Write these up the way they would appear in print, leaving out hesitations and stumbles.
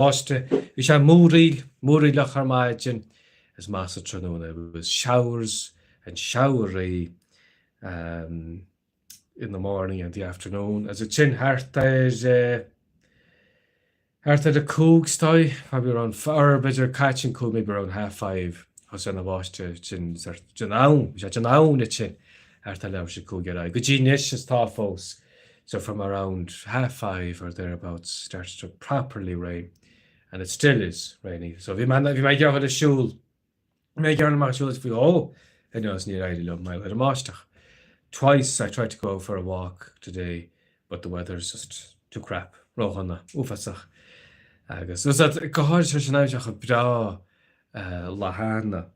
Báisteach. Bhí sé múraíl, múraíleach ar maidin is maith sa tráthnóna. It was showers and showery um, in the morning and the afternoon. Is ansin thart ar eh, thart ar a cúig is dóigh, probably around, or b'fhéidir caite an cúig, maybe around half five, thosaigh an bháisteach sin den am, bhí sé den am ansin thart ar leathuair tar éis a cúig ar aghaidh. Go dtí anois is tá fós. So from around half five or thereabouts started to properly rain and it still is raining. So bhí mé bhí mé ag iarraidh dul ag siúl bhí mé ag iarraidh amach ag siúl faoi dhó inniu is níor éirigh liom mar gheall ar an mbáisteach. Twice I tried to go for a walk today but the weather is just too crap, ródhona, uafásach. Agus go háirithe tar éis an aimsir chomh breá lá cheana,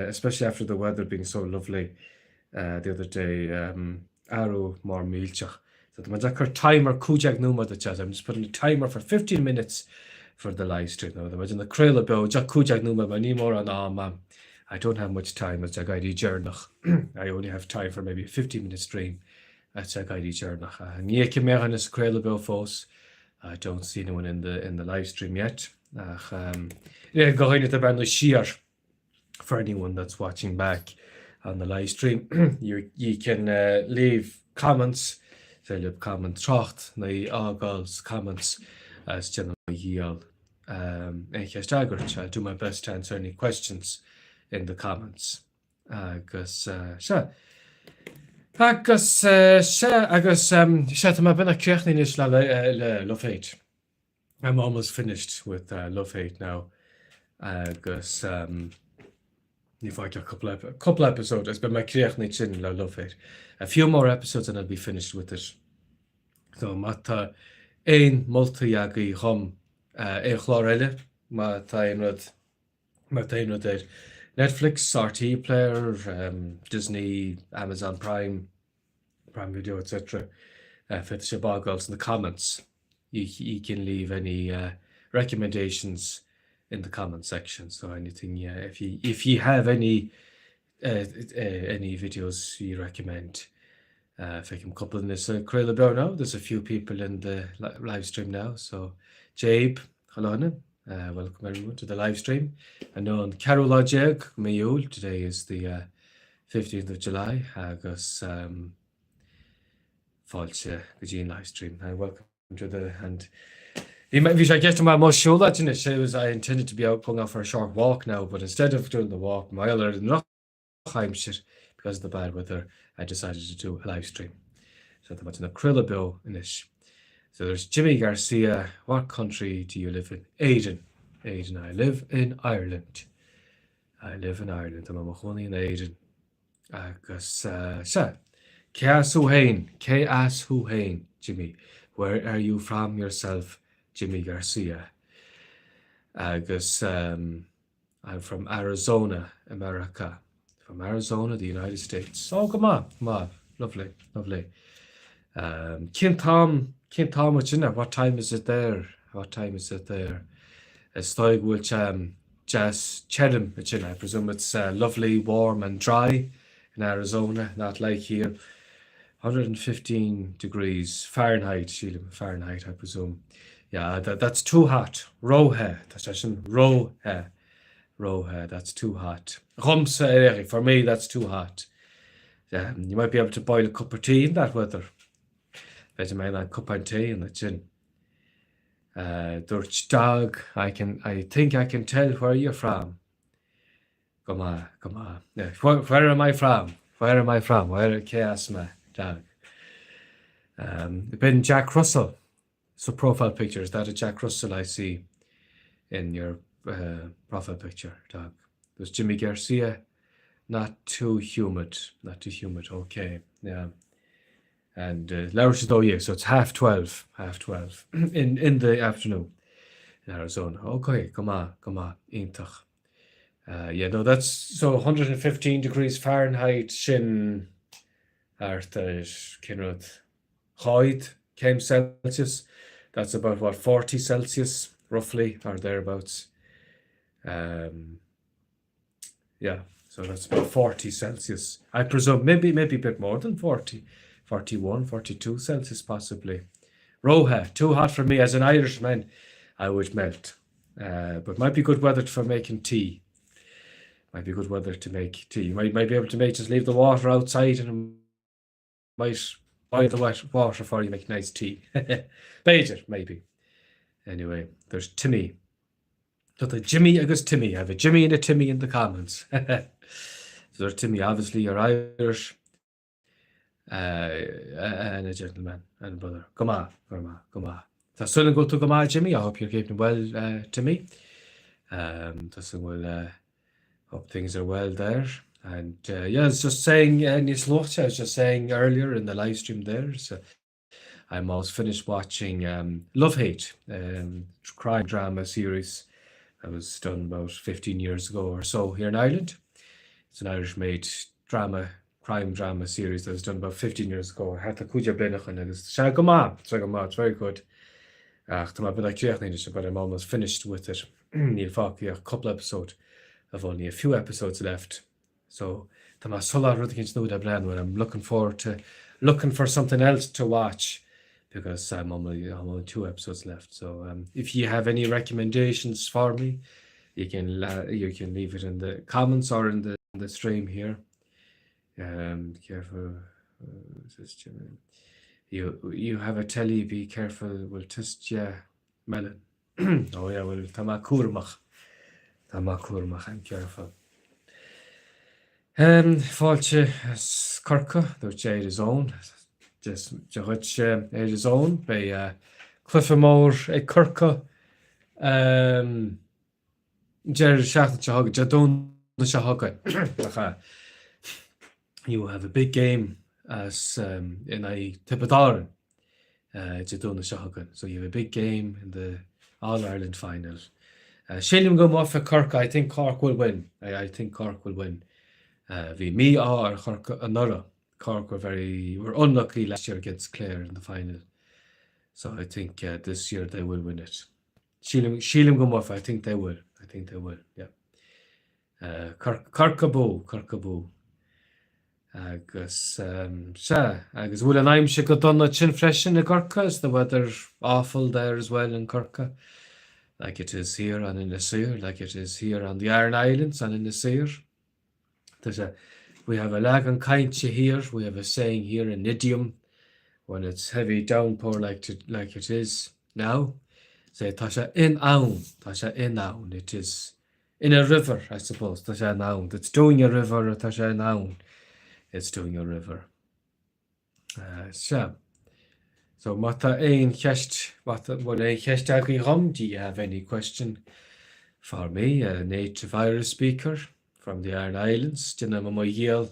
especially after the weather being so lovely the other day, athrú mór millteach. So tá mé ag cur timer 15 nóiméad duit, I'm just putting a timer for 15 minutes for the live stream. Tá mé ag déanamh craoladh beo, just 15 nóiméad mar níl mórán ama. I don't have much time as ag éirí deireanach. I only have time for maybe a 15 minute stream as ag éirí deireanach. Ní fheicim aon duine sa craoladh beo fós. I don't see anyone in the, in the live stream yet. Ach um, do dhaoine atá ag breathnú siar for anyone that's watching back on the live stream, you, you can uh, leave comments, féidir libh comment trácht a fhágáil sa comments is déanfaidh mo dhícheall um, aon cheist a fhreagairt. I'll do my best to answer any questions in the comments. Agus uh, sea. Agus uh, sea, agus um, sea, tá mé beagnach críochnaithe anois le, le, le Love Hate. I'm almost finished with uh, Love Hate now. Agus um, níl fágtha ach cúpla, cúpla episode is beidh mé críochnaithe ansin le Love Hate. A few more episodes and I'll be finished with it. So má tá aon moltaí agaibh dhom uh, aon chlár eile, má tá aon rud má tá aon rud ar Netflix, RTÉ Player, um, Disney, Amazon Prime, Prime Video, etc. Uh, féadfaidh sibh fágáil sna comments. You, you can leave any uh, recommendations in the comment section. So anything, yeah, if you if you have any uh, uh, any videos you recommend, uh, feicim cúpla duine sa craoladh beo now. There's a few people in the live stream now. So Jabe, hello, uh, welcome everyone to the live stream. Inniu an ceathrú lá déag mí Iúil. Today is the uh, 15th of July agus um, fáilte go dtí an live stream. And welcome to the and Bhí bhí sé i gceist agam mo siúlóid anois it was I intended to be out going out for a short walk now, but instead of doing the walk mar gheall ar an drochaimsir because of the bad weather I decided to do a live stream. So tá muid ag craoladh beo anois. So there's Jimmy Garcia, what country do you live in? Éirinn. Éirinn, I live in Ireland. I live in Ireland, tá mé i mo chónaí in Éirinn. Agus sea, cé as thú féin? Cé as thú féin, Jimmy? Where are you from yourself, Jimmy Garcia? Agus um, I'm from Arizona, America. From Arizona, the United States. Oh, go maith, maith. Lovely, lovely. Um, cén t-am, cén t-am ansin? What time is it there? What time is it there? Is dóigh go bhfuil sé deas tirim ansin. I presume it's uh, lovely, warm and dry in Arizona, not like here. 115 degrees Fahrenheit, sílim, Fahrenheit, I presume. Yeah, that, that's too hot. Róthe, tá sé sin róthe. Róthe, that's too hot. Dhomsa ar for me, that's too hot. Um, you might be able to boil a cup of tea in that weather. B'fhéidir mé an cupán tae in sin. Uh, dúirt dog, I can, I think I can tell where you're from. Go maith, go maith. Yeah, where, where am I from? Where am I from? Where cé as mé, dog? Um, b'in Jack Russell. So profile picture, is that a Jack Russell I see in your uh, profile picture, dog? There's Jimmy Garcia. Not too humid, not too humid, okay, yeah. And uh, leathuair tar éis a dó, so it's half 12, half 12 in, in the afternoon in Arizona. Okay, go maith, go maith, iontach. Uh, yeah, no, that's so 115 degrees Fahrenheit sin thart ar cén rud 40 céim Celsius. That's about what 40 Celsius roughly or thereabouts. Um, yeah, so that's about 40 Celsius. I presume maybe maybe a bit more than 40, 41, 42 Celsius possibly. Róthe, too hot for me as an Irishman. I would melt. Uh, but might be good weather for making tea. Might be good weather to make tea. You might, might be able to make just leave the water outside and it might boil the wet water for you, make nice tea. B'fhéidir, maybe. Anyway, there's Timmy. So the Jimmy agus Timmy. I have a Jimmy and a Timmy in the comments. so there's Timmy, obviously you're Irish. Uh, and a gentleman and a brother. Go maith, go maith, go maith. Tá súil agam go bhfuil tú go maith, Jimmy. I hope you're keeping well, uh, Timmy. Um, tá súil go bhfuil, uh, hope things are well there. And uh, yeah, I was just saying, uh, níos luaithe, I was just saying earlier in the live stream there, so I'm almost finished watching um, Love Hate, um, crime drama series that was done about 15 years ago or so here in Ireland. It's an Irish-made drama, crime drama series that was done about 15 years ago. Thart ar 15 bliain ó shin agus tá sé go maith, tá sé go maith, it's very good. Ach tá mé beagnach críochnaithe leis, but I'm almost finished with it. Níl fágtha ach cúpla episode. I've only a few episodes left. So tá mé ag súil le rud éicint nua le breathnú air. I'm looking forward to looking for something else to watch because I'm only, I'm only two episodes left. So um, if you have any recommendations for me, you can uh, you can leave it in the comments or in the, in the stream here. Um, careful, uh, you you have a telly. Be careful. Will twist you melon. Oh yeah, well tá mé cúramach. Tá mé cúramach, I'm careful. Um, fáilte as Corcaigh, dúirt Éire Zone. Dia dhuit Éire Zone, beidh uh, cluiche mór ag Corcaigh um, deireadh seachtaine seo chugainn, Dé Domhnaigh seo chugainn. Nach ea? You have a big game as um, in aghaidh Tiobraid Árann uh, Dé Domhnaigh seo chugainn. So you have a big game in the All-Ireland final. Uh, sílim go mbuafaidh Corcaigh, I think Cork will win. I, I think Cork will win. Uh, bhí mí-ádh ar Chorcaigh anuraidh. Cork were very were unlucky last year against Clare in the final. So I think uh, this year they will win it. Sílim, sílim go mbuafaidh, I think they will. I think they will, yeah. Uh, Corcaigh abú, Corcaigh abú. Agus sea, agus bhfuil an aimsir go dona ansin freisin i gCorcaigh? Is the weather awful there as well in Corcaigh? Like it is here on Inis Oírr, like it is here on the Aran Islands on Inis Oírr. There's a, we have a leagan cainte here, we have a saying here, an idiom, when it's heavy downpour like, to, like it is now. Say, tá sé in abhainn, tá sé in abhainn, it is in a river, I suppose, tá sé in abhainn. It's doing a river, tá sé in abhainn. It's doing a river. Uh, sea. So má tá aon cheist, má tá bhfuil aon cheist agaibh dhom, do you have any question for me, a native Irish speaker from the Aran Islands? Déanfaidh mé mo dhícheall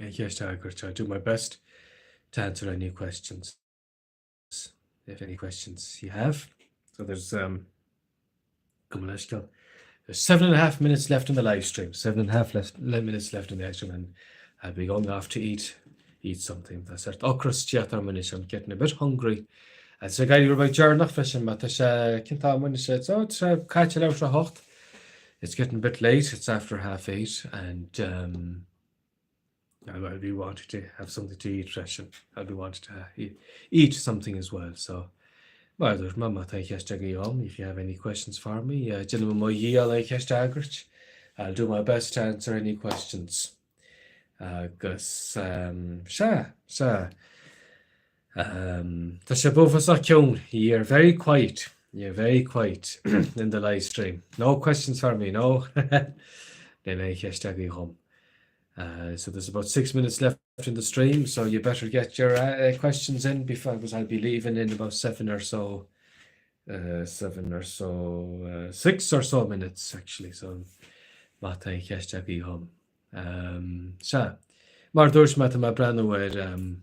aon cheist a fhreagairt. I'll do my best to answer any questions. If any questions you have. So there's um, there's 7.5 minutes left in the live stream. 7.5 left, minutes left in the live stream and I'll be going off to eat eat something. Tá sórt ocras ag tíocht orm anois, I'm getting a bit hungry. Tá sé ag éirí rud beag deireanach freisin, mar tá sé cén t-am anois sé so tá sé caite leathuair tar éis a hocht. It's getting a bit late, it's after half eight and um, I'll be wanting to have something to eat freisin. I'll be wanting to eat, eat something as well. So mar dúirt mé má tá aon cheist agaibh dhom, if you have any questions for me, uh, déanfaidh mé mo dhícheall aon cheist a fhreagairt. I'll do my best to answer any questions. Agus um, sea, sea. Um, tá sibh uafásach ciúin. You're very quiet. You're very quiet in the live stream. No questions for me, no? Níl aon cheist agaibh dhom. Uh, so there's about six minutes left in the stream, so you better get your uh, questions in before, because I'll be leaving in about seven or so, uh, seven or so, uh, six or so minutes actually. So má tá aon cheist agaibh dhom. Um, sea, mar dúirt mé tá mé ag breathnú ar um,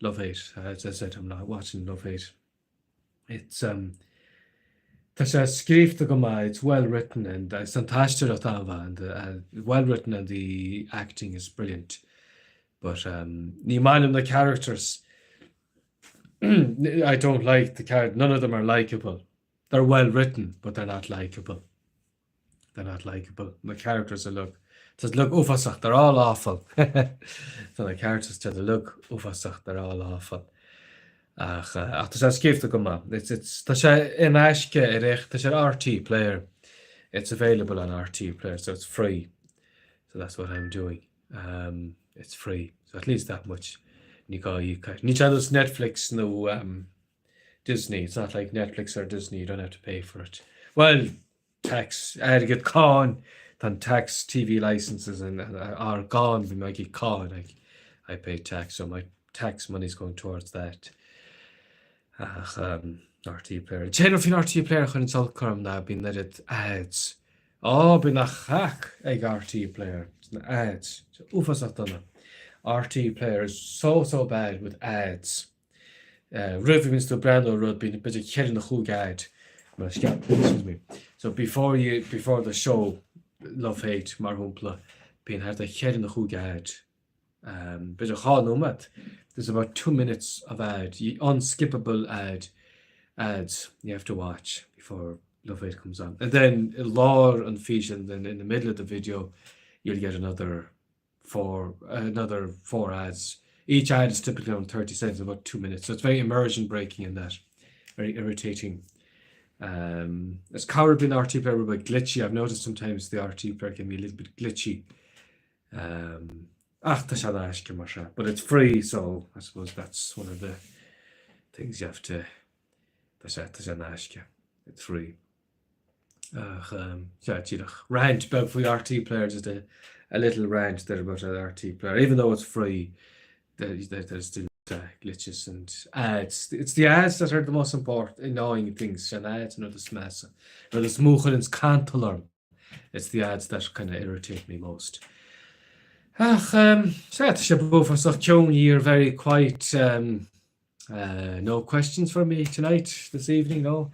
Love Hate. As I said, I'm not watching Love Hate. It's um, tá sé scríofa go maith, it's well written and uh, an t-aisteoireacht an-mhaith and uh, well written and the acting is brilliant. But um, ní maith liom na characters. I don't like the character. None of them are likable. They're well written, but they're not likable. They're not likable. Na characters uilig. Tá uilig uafásach, they're all awful. Tá na characters tá uilig uafásach, they're all awful. Ach ach tá sé scríofa go maith. It's it's tá sé in aisce ar ech tá sé ar RTÉ Player. It's available on RTÉ Player so it's free. So that's what I'm doing. Um, it's free. So at least that much. Ní gá íoc air. Ní ar nós Netflix nó um, Disney. It's not like Netflix or Disney, you don't have to pay for it. Well, tax, airgead cáin, tá an tax TV licences and ár gcáin, bhí mé ag íoc cáin, like, I pay tax, so my tax money's going towards that. Ach, um, RTÉ Player. An t-aon rud faoin RTÉ Player a chuireann olc orm ná bíonn oiread ads. Á, bíonn a chac ag RTÉ Player, na ads. Uafásach dona. RTÉ Player is so, so bad with ads. Roimh a bhíonns tú ag breathnú ar rud bíonn b'fhéidir cheithre nó chúig ad mar excuse me. So before you, before the show Love Hate mar shampla bíonn thart ar cheithre nó chúig ad. Um, b'fhéidir dhá nóiméad. There's about 2 minutes of ad, unskippable ad, ads you have to watch before Love Hate comes on. And then i lár an físeáin, then in the middle of the video you'll get another 4, another 4 ads. Each ad is typically around 30 seconds, about 2 minutes. So it's very immersion breaking in that. Very irritating. Um, is corruair bíonn RTÉ Player a bit glitchy. I've noticed sometimes the RTÉ Player can be a little bit glitchy. Um, ach tá sé in aisce mar sin. But it's free, so I suppose that's one of the things you have to tá sé tá sé in aisce. It's free. Ach sea, díreach rant beag faoi RTÉ Player, just a, a little rant there about an RTÉ Player. Even though it's free, there, there, there's still uh, glitches and ads. It's the ads that are the most important, annoying things. An ads an rud is measa. Rud is mó a chuireanns cantal orm. It's the ads that kind of irritate me most. Ach, um, sea, tá sé uafásach ciúin, you're very quiet. Um, Uh, no questions for me tonight, this evening, no?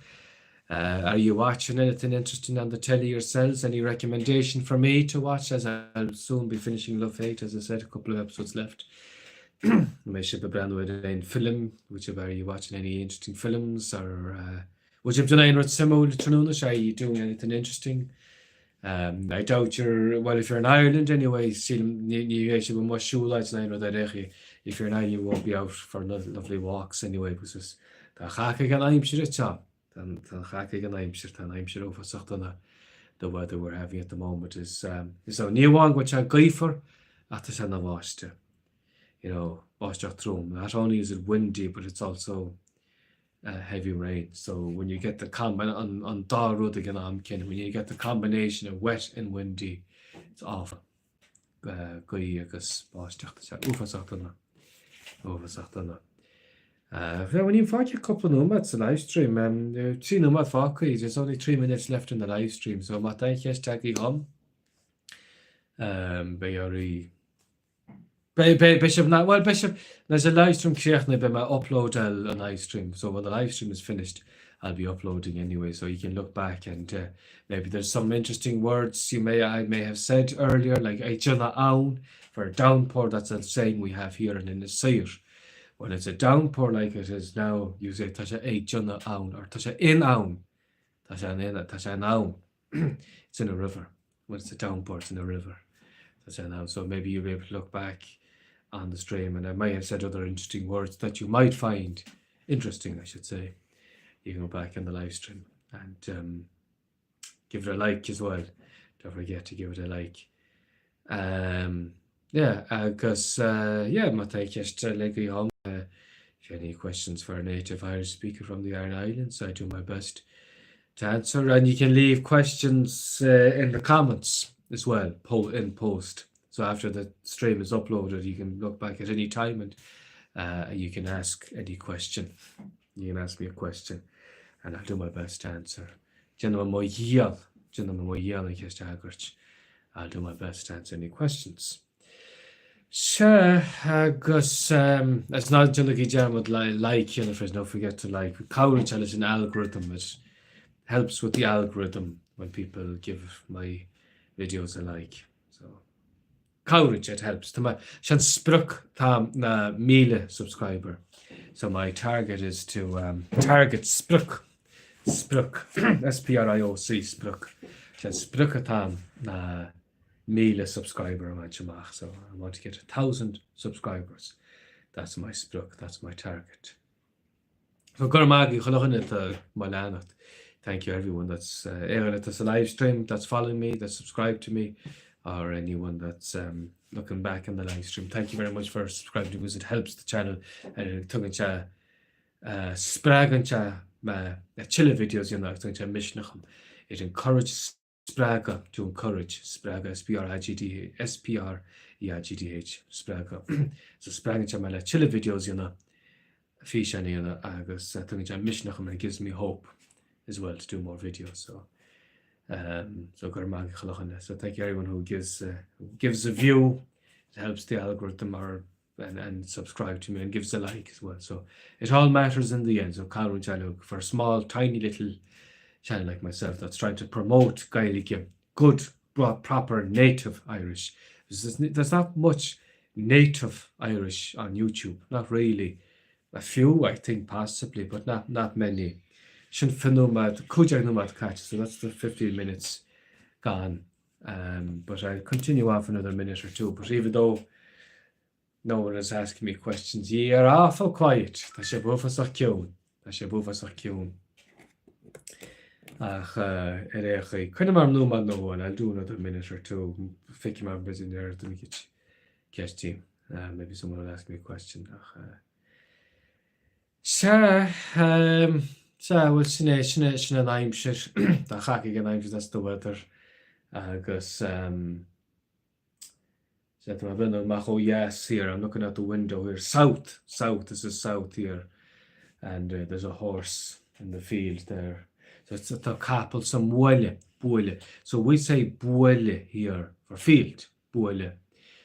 Uh, are you watching anything interesting on the telly yourselves? Any recommendation for me to watch as I'll soon be finishing Love Hate, as I said, a couple of episodes left. Mbeidh sibh ag breathnú ar aon film, would you, are you watching any interesting films or uh, would you have done aon rud suimiúil tráthnóna? Are you doing anything interesting? Um, I doubt you're, well, if you're in Ireland anyway, sílim ní ní bheidh sibh amuigh siúlóid ná aon rud ar aon chaoi. If you're in Ireland, you won't be out for lovely walks anyway, because is tá chac ag an aimsir anseo. Tá an chac ag an aimsir, tá an aimsir uafásach dona. The weather we're having at the moment is, um, is ní amháin go bhfuil sé gaofar ach tá sé ina bháisteach. You know, báisteach trom. Not only is it windy, but it's also uh, heavy rain. So when you get the com an, an dá rud ag an am céanna, when you get the combination of wet and windy, it's awful. Uh, gaoth agus báisteach tá sé uafásach dona. Uafásach dona. Uh, well, níl fágtha cúpla nóiméad sa livestream, um, 3 nóiméad fágtha, there's only 3 minutes left in the livestream, so má tá aon cheist agaibh dhom, um, beidh oraibh Beidh, beidh, beidh sibh, bhuel, beidh sibh, nuair an livestream críochnaithe, beidh mé uploadáil an livestream, so when the livestream is finished, I'll be uploading anyway, so you can look back and uh, maybe there's some interesting words you may, I may have said earlier, like ag déanamh abhann, for a downpour, that's a saying we have here in Inis Oírr. When it's a downpour like it is now, you say tá sé ag déanamh abhann, or tá sé in abhainn, tá sé in, tá sé in abhainn. it's in a river. When it's a downpour, it's in a river. That's it now. So maybe you'll be able to look back on the stream and I might have said other interesting words that you might find interesting, I should say. You can go back in the live stream and um, give it a like as well. Don't forget to give it a like. Um, yeah, agus uh, yeah, má tá ceist eile agaibh dhom, uh, if you have any questions for a native Irish speaker from the Aran Islands, I do my best to answer. And you can leave questions uh, in the comments as well, po in post. So after the stream is uploaded, you can look back at any time and uh, you can ask any question. You can ask me a question and I'll do my best to answer. Déanfaidh mé mo dhícheall, déanfaidh mé mo dhícheall an cheist a fhreagairt. I'll do my best to answer any questions. Sea, agus um, is ná déanaigí dearmad like a dhéanamh freisin, don't forget to like. Cabhraíonn sé leis an algorithm, it helps with the algorithm when people give my videos a like. So, cabhraíonn sé, it helps. Tá mé, sé an sprioc atá a'm ná 1,000 subscriber. So my target is to, um, target sprioc, sprioc, S-P-R-I-O-C, sprioc. Sé an sprioc atá a'm ná 1,000 subscriber a bhaint amach. So I want to get 1,000 subscribers. That's my sprioc, that's my target. So go raibh maith agaibh chuile dhuine atá mo leanacht. Thank you everyone that's uh, aon duine atá sa live stream that's following me, that's subscribed to me, or anyone that's um, looking back in the live stream. Thank you very much for subscribing because it helps the channel and tugann sé uh, spreagann sé mé le tuilleadh videos a dhéanamh agus tugann sé misneach dom. It encourages spreagadh, to encourage, spreagadh, S-P-R-A-G-D, S-P-R-E-A-G-D-H, spreagadh. So spreagann sé mé le tuilleadh videos a dhéanamh, físeáin a dhéanamh agus tugann sé misneach dom and it gives me hope as well to do more videos. So, um, so go raibh maith ag chuile dhuine. So thank you everyone who gives, uh, gives a view, it helps the algorithm or and, and subscribe to me and gives a like as well. So it all matters in the end. So cabhraíonn sé uilig for a small, tiny little channel like myself that's trying to promote Gaeilge, good, proper native Irish. There's, there's not much native Irish on YouTube, not really. A few, I think, possibly, but not, not many. Sin 15 nóiméad, 15 nóiméad caite, so that's the 15 minutes gone. Um, but I'll continue on for another minute or two. But even though no one is asking me questions, ye are awful quiet. Tá sibh uafásach ciúin. Tá sibh uafásach ciúin. Ach uh, ar aon chaoi. Coinneoidh mé orm nóiméad nó dhó, I'll do another minute or two. Feicfidh mé b'fhéidir go ndéarfaidh duine éicint ceist. Uh, maybe someone will ask me a question. Ach, uh, Sea, sea, bhuel sin é, sin é, sin an aimsir, tá cac ag an aimsir, that's the weather, agus sea, tá mé ag breathnú amach ó dheas here, I'm looking out the window here, south, south, this is south here, and uh, there's a horse in the field there. So it's tá capall sa mbuaile, buaile. So we say buaile here for field. Buaile.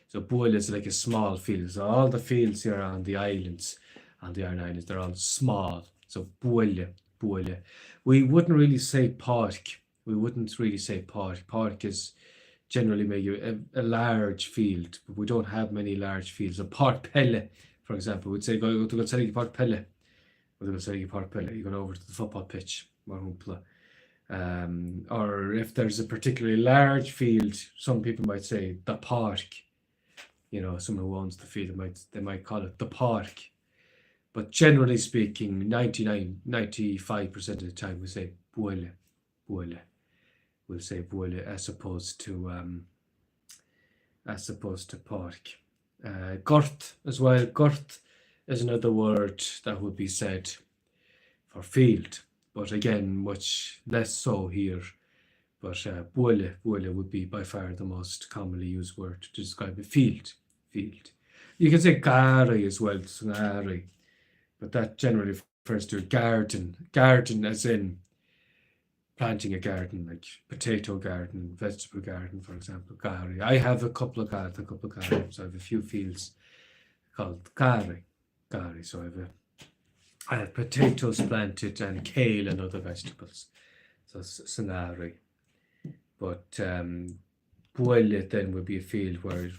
So buaile is like a small field. So all the fields here on the islands, on the Aran Islands, they're all small. So buaile, buaile. We wouldn't really say páirc. We wouldn't really say páirc. Páirc is generally maybe a, a large field, but we don't have many large fields. A páirc peile, for example, we'd say go to go páirc peile. Go go páirc peile. You go over to the football pitch, mar shampla. Um, or if there's a particularly large field, some people might say the páirc. You know, someone who owns the field might they might call it the páirc. But generally speaking, 99, 95% of the time we say buaile, buaile. We'll say buaile as opposed to um, as opposed to páirc. Uh, gort as well. Gort is another word that would be said for field, but again, much less so here. But uh, buaile, buaile would be by far the most commonly used word to describe a field. Field. You can say garraí as well, garraí, but that generally refers to a garden. Garden as in planting a garden, like potato garden, vegetable garden, for example, garraí. I have a couple of gardens, a couple of gardens. I have a few fields called garraí, garraí. So I have a, I have potatoes planted and kale and other vegetables. So sa ngarraí. But um, buaile then would be a field where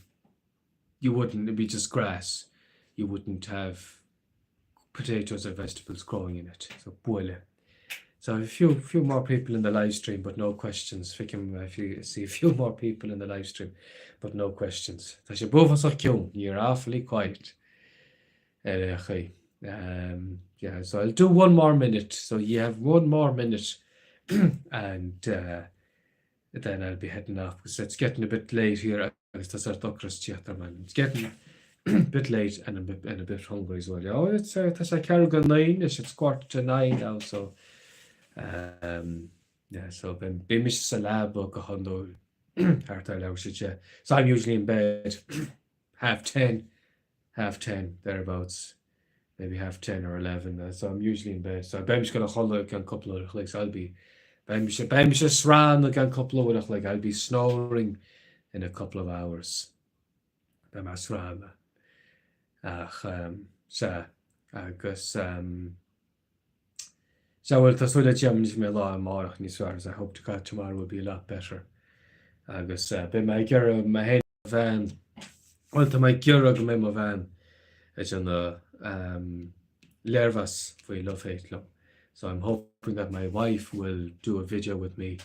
you wouldn't, it'd be just grass. You wouldn't have potatoes or vegetables growing in it. So buaile. So a few few more people in the live stream, but no questions. Feicim if you see a few more people in the live stream, but no questions. Tá sibh uafásach ciúin, you're awfully quiet. Ar aon chaoi. Um, yeah, so I'll do one more minute. So you have one more minute and uh, then I'll be heading off because it's getting a bit late here agus tá sórt ocras ag tíocht orm. It's getting a bit late and a bit, and a bit hungry as well. Oh, it's, uh, tá sé ceathrú go naoi anois, it's quarter to nine now, so um, yeah, so bíonn mise sa leaba go hiondúil thart ar leathuair tar éis a deich. So I'm usually in bed half ten, half ten, thereabouts, maybe half ten or eleven, uh, so I'm usually in bed. So beidh mise ag dul a chodladh i gceann cúpla uair a chloig, so I'll be beidh mise beidh mise ag srannadh i gceann cúpla uair a chloig, I'll be snoring in a couple of hours. Beidh mé ag srannadh. Ach um, sea, agus um, Sea, bhuel, tá súil le Dia anois go mbeidh lá amárach níos fearr, I hope to God tomorrow will be a lot better. Agus uh, beidh mé ag iarraidh mé féin bhean, bhuel, tá mé ag iarraidh go mbeidh mo bhean ag déanamh um, léirmheas faoi Love Hate liom. So I'm hoping that my wife will do a video with me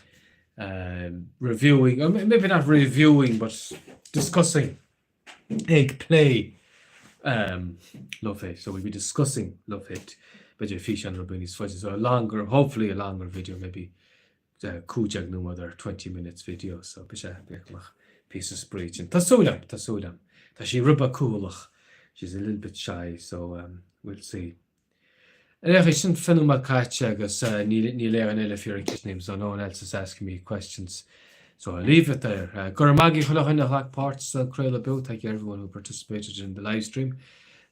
um, reviewing, or maybe not reviewing, but discussing ag plé um, Love Hate. So we'll be discussing Love Hate. B'fhéidir físeán rud beag níos faide, so a longer, hopefully a longer video, maybe 15 nóiméad or 20 minutes video, so beidh sé, beidh go mbeadh píosa spraoi ansin. Tá súil agam, tá súil agam. Tá sí rud beag cúthalach, she's a little bit shy, so um, we'll see. Ar aon chaoi, sin 20 nóiméad caite agus uh, níl níl aon eile ag iarraidh ceisteanna, so no one else is asking me questions. So I'll leave it there. Uh, go raibh maith agaibh chuile dhuine a ghlac páirt sa craoladh beo, thank you everyone who participated in the live stream.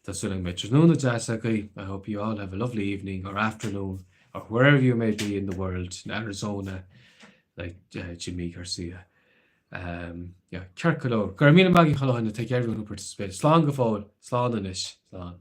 Tá súil agam go mbeidh tráthnóna deas agaibh. I hope you all have a lovely evening or afternoon or wherever you may be in the world, in Arizona, like uh, Jimmy Garcia. Um, yeah, ceart go leor. Go raibh míle maith agaibh chuile dhuine, thank you everyone who participated. Slán go fóill, slán anois, slán.